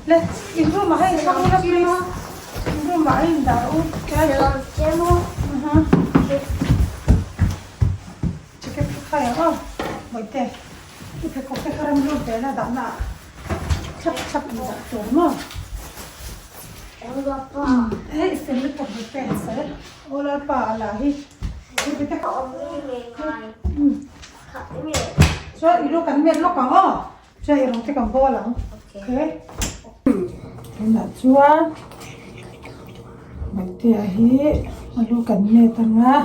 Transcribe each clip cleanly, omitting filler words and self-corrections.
Le in room ah hei thlak ula please in room ah a in dah u Jacket ka khai ang aw Bawihte i pheikhawk te kha rem lut ve la dahna ah thlap thlap in dah tur maw Hei i fel lutuk Bawihte sir aw Lalpa a la hi Chuan i lu kan met lawk ang aw. Chuan i rawng te kan bawl ang. Okay. Tunah chuan Bawihtea hi a lu kan met ang a.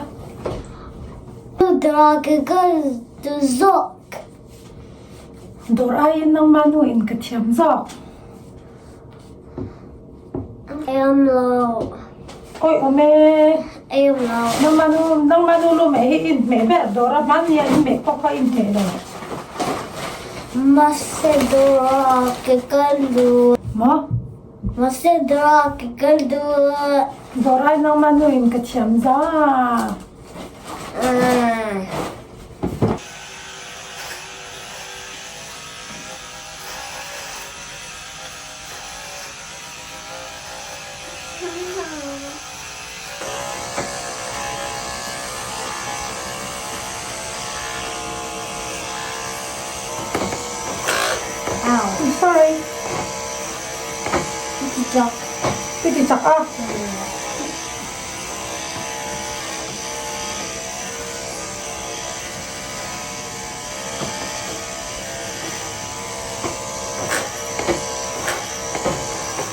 Dawr aiin nangmah nu in ka thiam zawk. Awi awm e. Nangmah nu nangmah nu lu meh hi i inhmeh ber dawr a hmani a inmeh pawh kha i inhmeh lo. Maw? Dawr ai nangmah nu in ka thiam zak. Sorry. I ti chak a.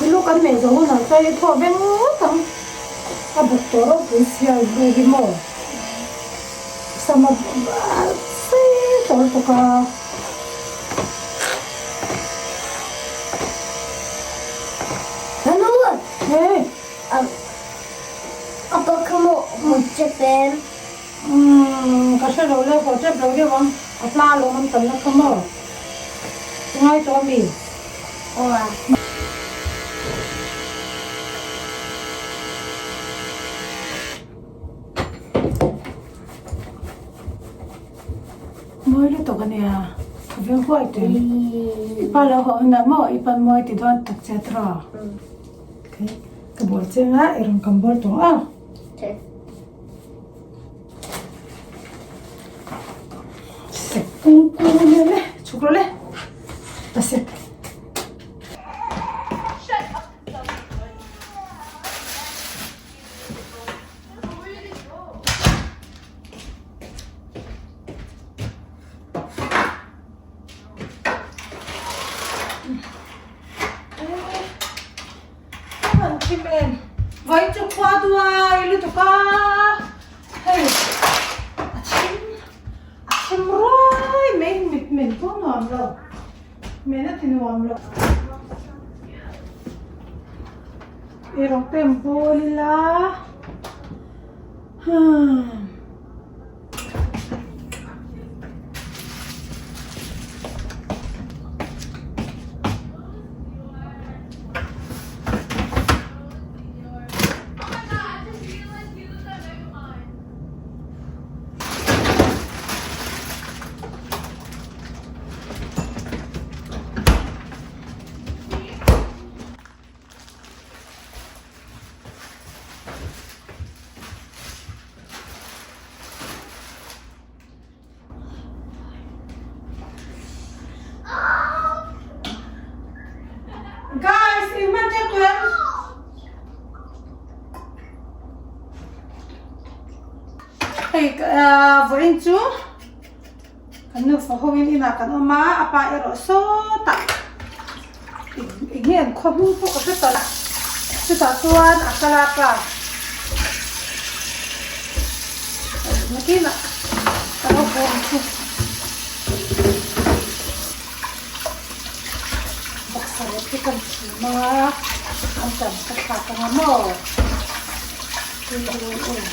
I lu kan neih zawh hunah chuan i thaw veng ngawt ang. A buk tawh ropui sia i lu hi maw? Sama sei tawh lutuk a. Hey! Umm ka hre lo le haw tep lo deuh ang a hla alawm an kalna kha maw i ngai tawh ami? Mawi lutuk ania ka veng huai tui i pa lo haw hunah maw i pan mawi ti dawn tak che tiraw ka bawl chiang a i rawn kam bawl tawh a. Sek kung kung ania le chhuk rawh le ta sek. An thim em vai chu khua duai lutuk a hei a thim a thim ruai mai mit men pawh nuam lo men a ti nuam lo ei rawng te an bawl ila hmm. Guys, in man te tuan. Hei, vawiin chu kan nufa ho in inah kan awm a, a pa erawh sawtah eng nge an khaw hming pawh ka hre tawh lo. Chutah chuan a kal a pa nakinah ka lo haw ang chu. Boxer leh te kan chhum a, an tan ka thlak ang a maw? Tui dawn em?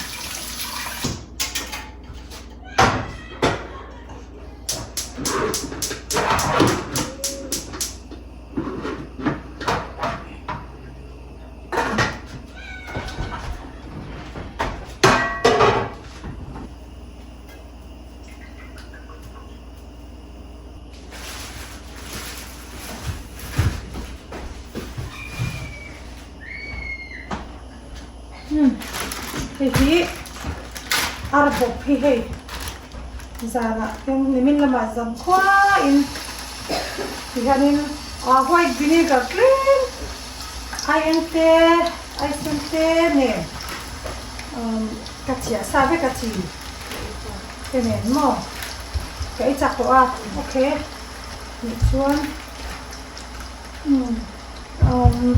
Hei hi ar bawp hi hei zanah ten nimin lamah zam khuain tihianin ah white vinegar tlem aieng te aisen te nen umm ka chiah sa vek a chi te nen maw ka ei chak tawh a okay tih chuan umm umm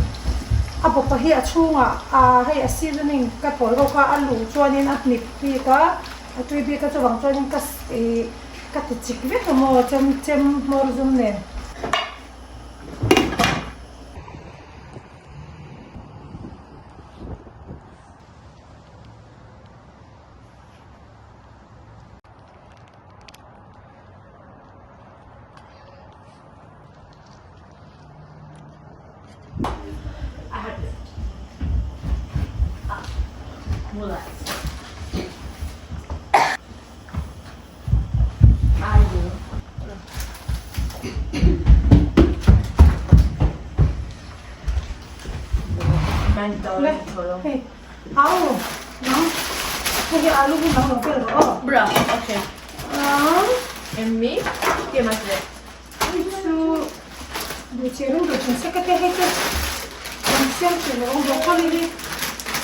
a bawpa hi a chhungah ah hei a seasoning ka pawl ho kha a luh chuanin a hnip bik a a tui bik a chuvang chuanin ka ih ka ti chik vek a maw chem chem hmawr zum nen. Le hei au nang hei hi alu hi nang lo vel rawh aw. Bra okay. Um And me? Ke mas le. Hei chu duh che ring duh thin se ka tia hei chu kan siam tih loh ang broccoli hi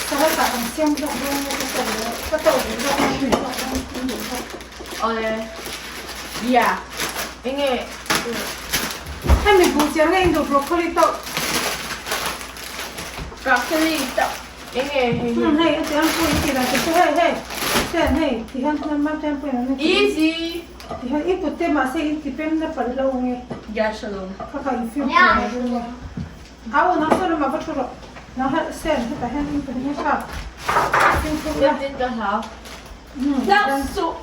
salad ah kan siam zawk dawn nge ka tawh leh ka tawh duh zawk nge ka duh zawk dawn duh zawk. Awle yeah enge Hemi buh chiang nge in duh broccoli tawh. Broccoli tawh enge hei hi. Hmm hei a ti ang pui tih dan chu hei hei ten hei ti hian mam ten pui an Easy. Ti hian i kut te mahse in ti pem na palh lo nge. Yeah shalom. Ka kha in fim pui ngai dawn nge. Au nang saw lamah va thu rawh. Nang ha sen hetah hian in pahnih hian kha fim khur ula. Tin ka hlau. Hlau suh.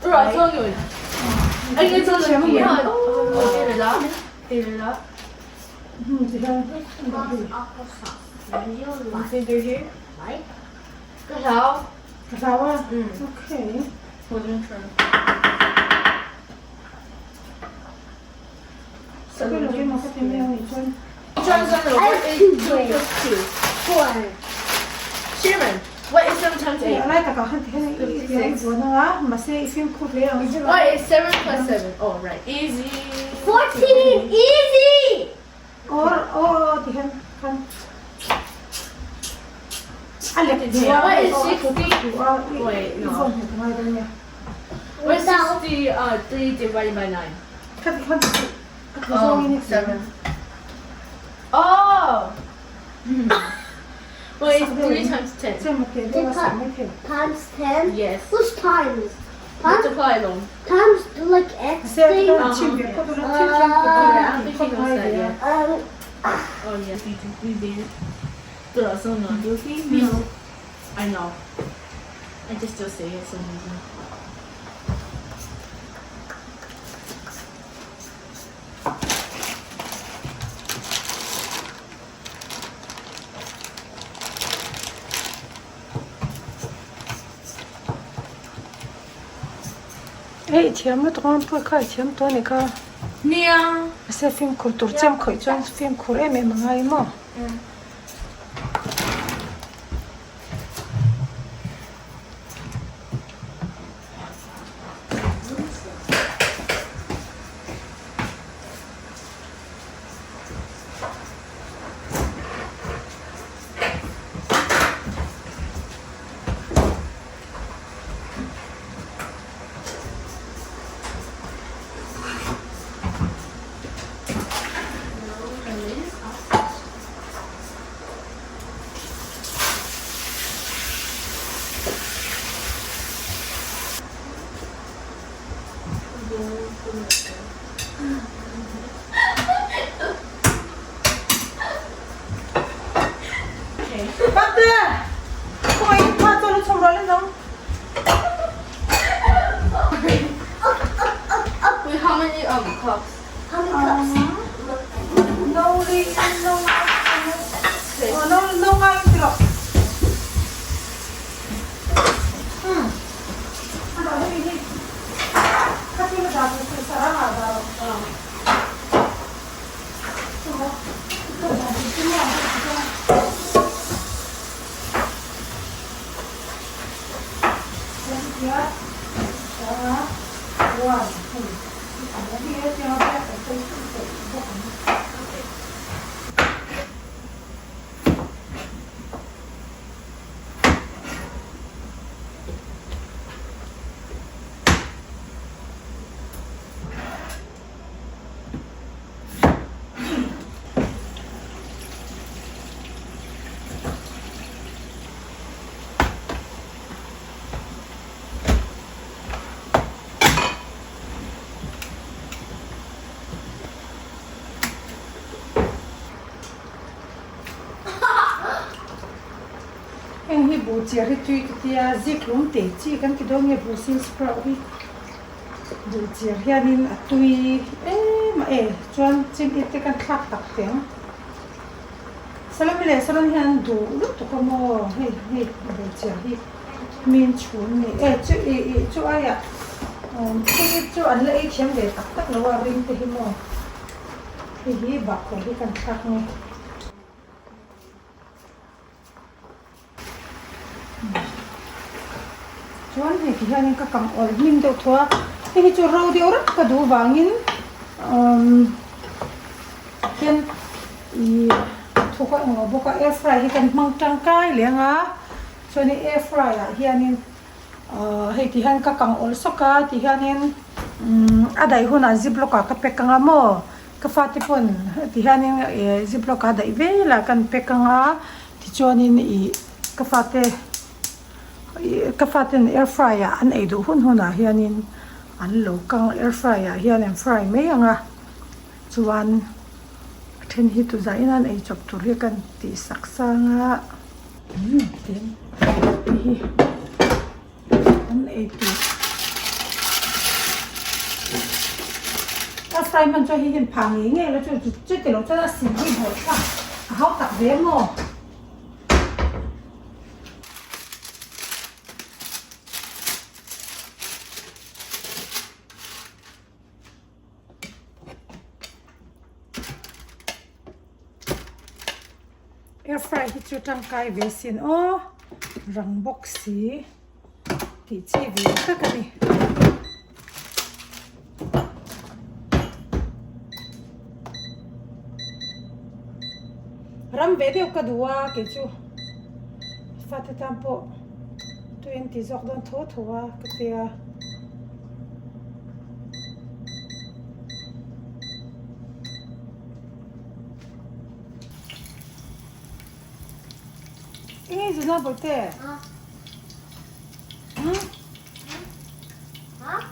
Ruah chaw ngun. Enge chaw ngun ti a? Ti ri la. Ti ri la. Ti hian Finger here. Ka hlau. Ka hlau a? Okay. What is 7 times 8? Lai takah khan ti hian i i buan anga mahse i fimkhur hle ang chu. What is 7 plus 7? Oh right. Easy. 14 easy. Or or ti hian khan a lek duh a What is 60? Wait no. I vawn nghet ngai dawn nia. What is 63 divided by 9? Kha ti khan ti suh. A tlu zawngin i ti. 7. Oh! What is 3 times 10? Chem a teh deuh a sak mai thei. Times 10? Yes. Who's times? Times, Multiply them. times like x Se thing? a chim ve phawt ula thil thiam khawp Yeah, ula I ti think khawp he knows ngai that, ve a. yeah. Oh yes. I know. I just still say it some reason. Hei i thiam lutuk ang pawh kha i thiam tawh a ni kha. Nia. Mahse fimkhur tur chiam khawih chuan fimkhur em em a ngai maw? Pate! Khawngaih in pha chaw lu chhawm rual in awm. Wait, how many um cups? How many cups? No ri no no no ngai in ti rawh. Hmm. A rawh hemi hi. Kha chu na dah tur chu sarang ah dah rawh. tia a one hei hei hetiang a biak kan sawi theuh theuh bawk ang. Heng hi buh chiah hi tui ka tia zikhlum teh chi kan ti dawn nge buh sin sprout hi. Duh chiah hianin a tui em a e chuan chimit te kan thlak tak teh ang. Salami leh saron hian an duh lutuk a maw hei hei duh chiah hi min chhun ni e chu ih ih chu aiah chimit chu an la ei thiam ve tak tak lo a ring te hi maw hei hi bahkhawh hi kan thlak nge. Chuan hei ti hianin ka kang awlh hnim deuh thaw a, hei hi chu ro deuh reuh ka duh vangin umm hian ih thuk a englo bawk a air fry hi kan hmang tangkai leh ang a chuanin air fry ah hianin ahh hei ti hian ka kang awlh sawk a ti hianin umm a daih hunah ziplock ah ka pack ang a maw. Ka fate pawn ti hianin ih ziplock a daih vel a kan pack anga tichuanin ih ka fate ih ka faten air fry ah an ei duh hun hunah hianin an lo kang air fry ah hian an fry mai anga chuan a then hi tuzah in an ei chawp tur hi kan tih sak sang a umm tin hei hi. An ei tur a fry hman chuan hei hian phah ngei ngei la chu chuti loh chuan a sin hi bawlh thlak a hau tak ve maw. Air fry hi chu tangkai ve sin aw rang bawk si tih chi ve tak a ni. Ram ve deuh ka duh a kei chu fate tan pawh tui an ti zawk dawn tho tho a ka tia. Eng nge zuna bawihte?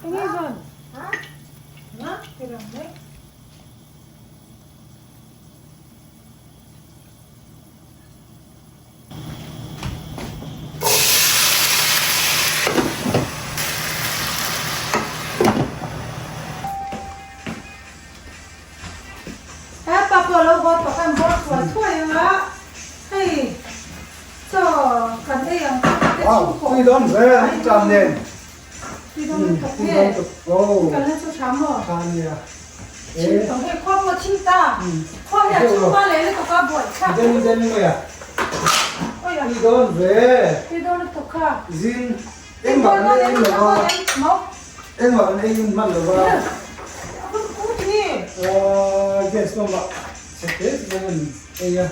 Eng nge zun? Tirang mai. He pa pawh lo haw tawh khan bawr thuai thuai ang a, hei chaw kan ei ang kha te chhungkaw Tui dawn hle ang tan nen. Tui dawn lutuk nge? Kan la chu tha maw? Tha nia. Chim tawh hei khua pawh chim ta. Khua hi a chhung hma leh lutuk a buaih thlak. Den den mai a. Tui dawn ve. Tui dawn lutuk kha. Zing engmah kan ei in lo va. Engmah kan ei in hman lo va. Gas lamah chhe te chu kan ei a.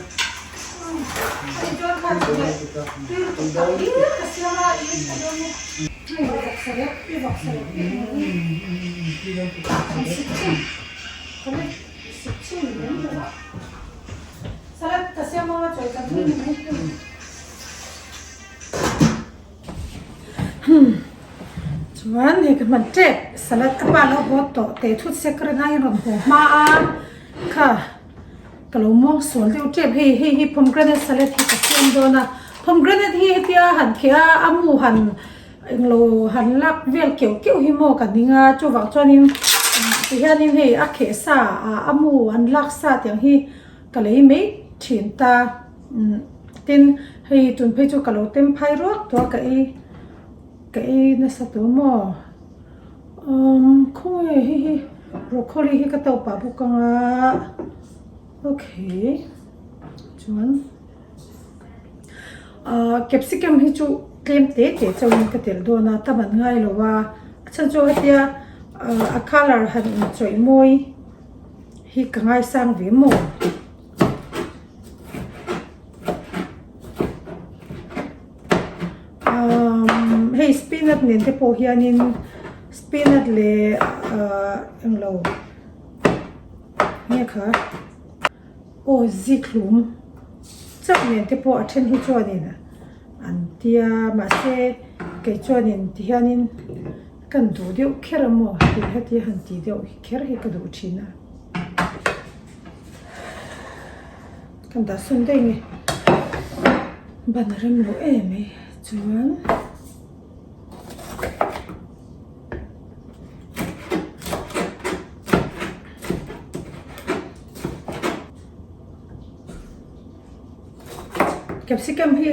Chuan hei ka hman tep salad a pa lo haw tawh teh thut se ka rin aiin rawn haw hma a kha ka lo muang sual deuh tep hei hei hi pomegranate salad hi ka siam dawn a pomegranate hi hetia han kheh a a mu han englo han lak vel keuh keuh hi maw ka ning a chuvang chuanin tihianin hei a kheh sa a mu an lak sa tiang hi ka lei mai thin ta. Tin, hei tun phei chu ka lo tem phai ruak tawh a, ka ei ka ei nasa tawh maw? Umm khawnge hei hi broccoli hi ka tawp pah bawk ang a, okay chuan. Ahh capsicum hi chu tlem te te chauhin ka tel dawn a tam an ngai lo a a chhan chu hetia ahh a colour han inchawih mawi hi ka ngaisang ve maw. Umm hei spinach nen te pawh hianin spinach leh ahh englo nge kha aw zikhlum chauh nen te pawh a then hi chuanin an tia mahse kei chuanin ti hianin kan duh deuh kher a maw tih heti han tih deuh kher hi ka duh thin a. Kan dah sawn daih nge ban a rem lo em mai chuan capsicum hi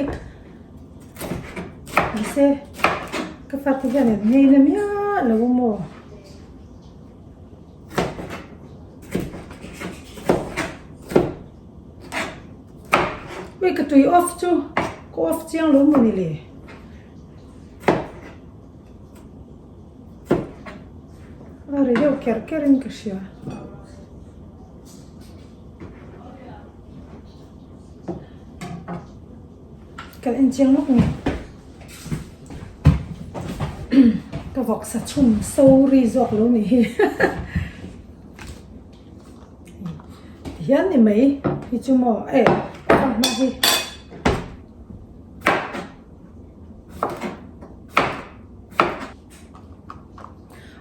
mahse ka fate hian an ngei na miah lo a maw. Ui ka tui off chu ka off chiang lo maw ni le a ri deuh ker ker in ka hria. Kan en chiang lawk ni. Ka vawksa chhum sorry zawk lo ni hi. Tihian ni mai hi chu maw e fanghma hi.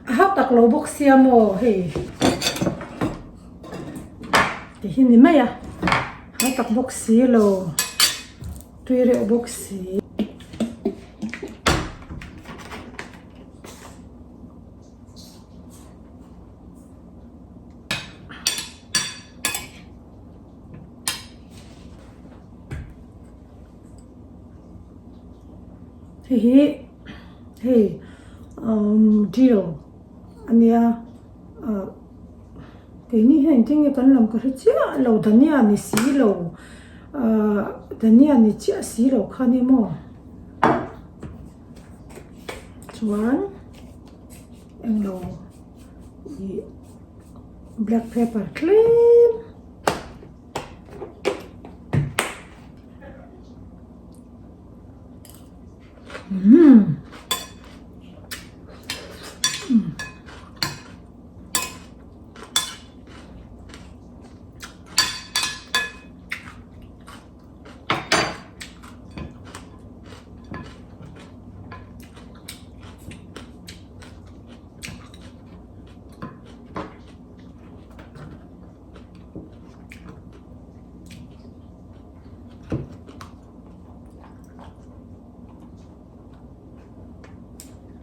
A hau tak lo bawk sia maw hei ti hi ni mai a hau tak bawk si lo tui reuh bawk si. Hei hi hei umm deal a nia ah keini hian engtin nge kan lam ka hre chiah lo dhania ni si lo ah dhania ni chiah si lo kha nia maw chuan englo ih black pepper tlem. Umm. Umm.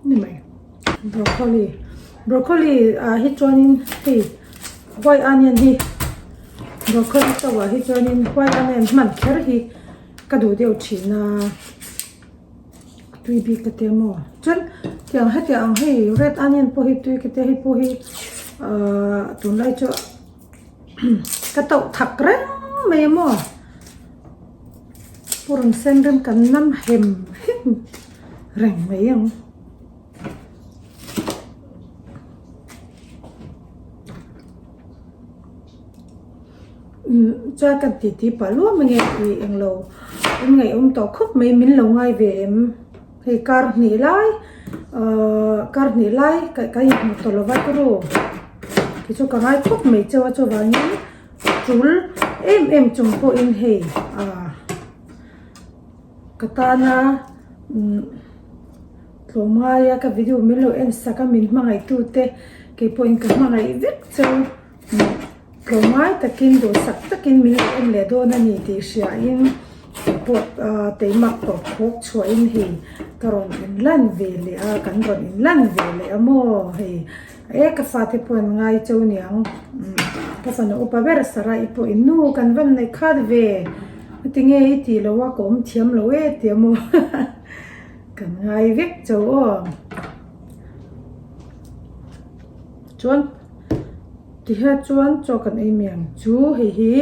Ni mai broccoli broccoli ah hi chuanin hei white onion hi broccoli to ah hi chuanin white onion hman kher hi ka duh deuh thin a tui bik ka tia maw chuan tiang hetiang ang hei red onion pawh hi tui ka tia hei pawh hi ahh tunlai chu. Ka tauh thak reng mai a maw purun sen rem kan nam hem hem reng mai ang. Umm chuan kan titi pah luam ange tih englo in ngaihawm tawh khawp mai min lo ngai ve em hei kar hnih lai ahh kar hnih lai ka inhmu tawh lova turu. Kei chu ka ngai khawp mai chauh a chuvangin tul em em chung pawhin hei ah ka tana umm tlawmngai a ka video min lo en sak a min hmangaih tu te kei pawhin ka hmangaih vek chauh tlawmngai takin duhsak takin min lo en leh dawn a ni tih hriain kei pawh ah teimak tawp khawk chhuahin hei ka rawn inlan ve leh a kan rawn inlan ve leh a maw hei. E ka fate pawh an ngai chau niang ka fanu upa ber Sarah i pawh in nu kan van nei khat ve tinge i tih loh a ka awm thiam lo e tia maw kan ngai vek chau aw chuan tihian chuan chaw kan ei mai ang chu hei hi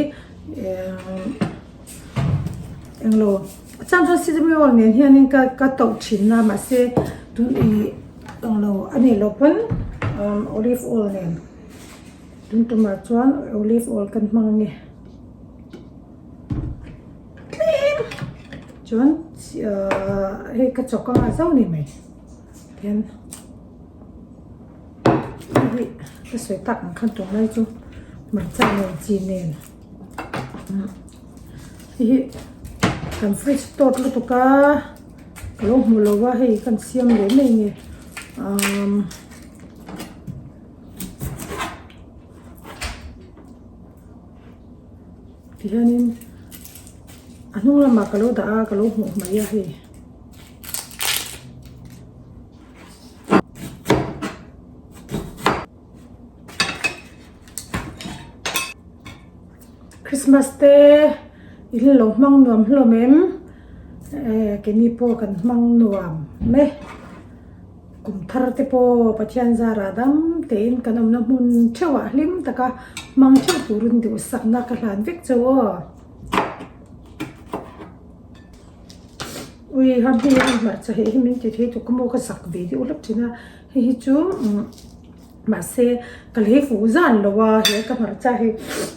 englo. Chang chuan sesame oil nen hianin ka ka tauh thin a mahse tun ih ang lo a nih loh pawn olive oil nen tun tumah chuan olive oil kan hmang a ni tlem chuan ahh hei ka chawk anga zauh a ni mai tihian hei ka sawi tak ang khan tunlai chu hmarcha nen chi nen. Hei hi kan fridge tawt lutuk a ka lo hmu lo a hei kan siam leh mai nge umm tihianin a hnung lamah ka lo dah a ka lo hmuh mai a hei. Christmas te in lo hmang nuam hlawm em eh keini pawh kan hmang nuam e kum thar te pawh Pathian zarah dam tein kan awmna hmun theuh ah hlim taka hmang theuh turin duhsakna ka hlan vek chauh aw. Ui ham hei a hmarcha hei hi min ti thei tuk a maw ka zak ve deuh hlek thin a hei hi chu umm mahse ka lei fuh zan lo a he ka hmarcha hi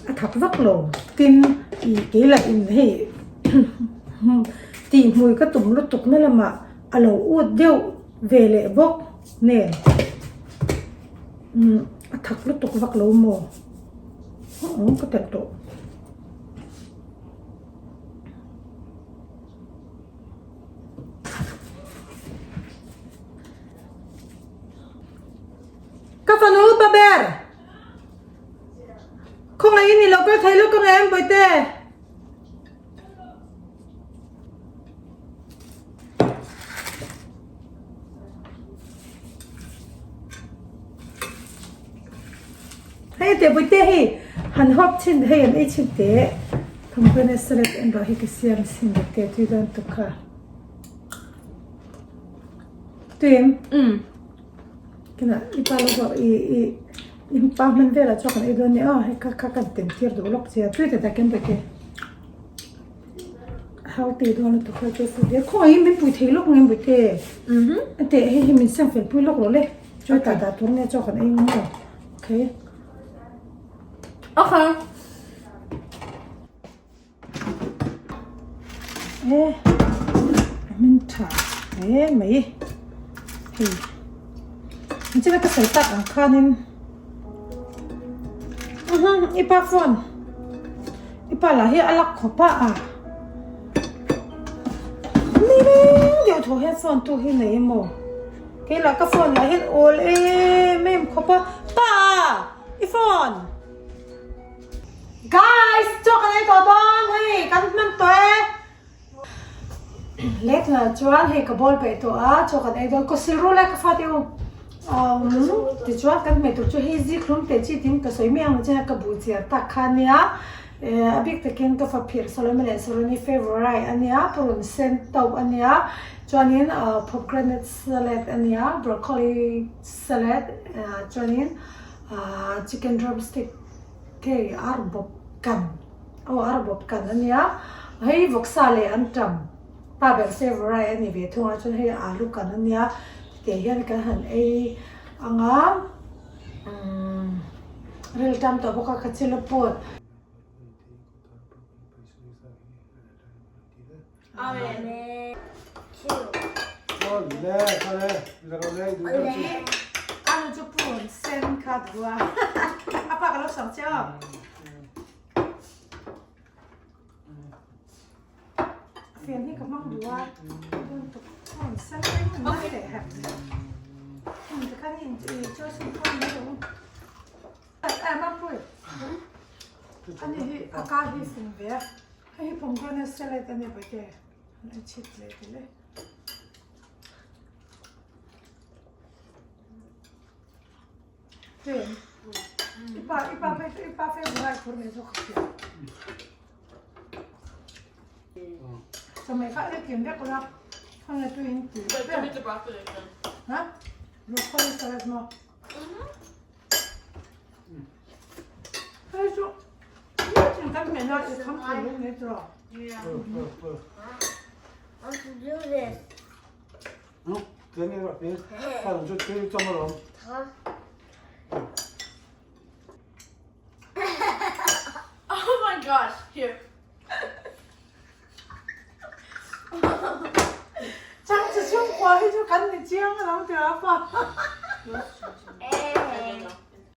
a thak vak lo tin ih kei lah in hei tih hmui ka tum lutuk na lamah a lo ut deuh ve leh bawk nen umm a thak lutuk vak lo maw ka telh tawh. Ka fanu upa ber! Khawngaihin i lo kal thei lawk ang em Bawihte? Hei teh Bawihte hei han hawp chhin hei an ei chhin teh pomegranate salad en rawh hei ka siam sin Bawihte tui dawn tuk kha. Tui em? Umm. Kinah i pa lo bawk i i i pa hman velah chuan kan ei dawn nia aw hei kha kha kan tem tir duh lawk che a tui ta takin Bawihte. Healthy dawn lutuk kha chu food hi khawngaih min pui thei lawk ngem Bawihte. Mhm. Teh hei hi min siam fel pui lawk rawh le. Chu tah dah tur nge chaw kan ei ngam lo. Okay. Okay. Eh min tha hle mai hei engtin ka sawi tak ang khanin i pa phone i pa lah hi a lak khawp a ah ni deuh thaw hian phone tu hi nei emaw kei lah ka phone lah hian awl em em khawp a pa i phone. Guys, chaw kan ei tawh dawn hei kan hman tawh e. Leh tunah chuan hei ka bowl peih tawh a, chaw kan ei dawn ka sil rul e ka fate u. Um tichuan kan hmeh tur chu hei zik hlum teh chi tiin ka sawi mai ang che ka buh chiar tak kha ania. Eh a bik takin ka fa phirh Solomon leh Soloni favourite ania, purun sen tauh ania, chuanin pomegranate salad ania, broccoli salad chuanin chicken drumstick Hei ar bawp kan aw ar bawp kan a nia hei vawksa leh an tam pa ber favourite a ni ve thung a chuan hei alu kan a nia tih hian kan han ei ang a umm riltam tawh bawk a ka chil a pawt. Anu chu purun sen kha duh a a pa ka lo sak che aw fian hi ka hmang duh a purun sen mai leh hek tikhan i choice in mai lo Ani hi a ka hi fung ve a hei hi pomegranate salad a ni bawk e an chhit leh tel e te i pa i pa phei i pa favorite khur mai zawk ka hria chawhmeh kha ei kim vek ula khawnge tuiin ti ha broccoli salad maw Hei chu kan hmeh na i kham thei lo mai tawh. Want to do this. Tlem eng rawh pi. Kha lam chu tui chawm alawm. Huh? Oh my gosh, here. Chang chi chhungkua hi chu kan ni chiang alawm tih a pa.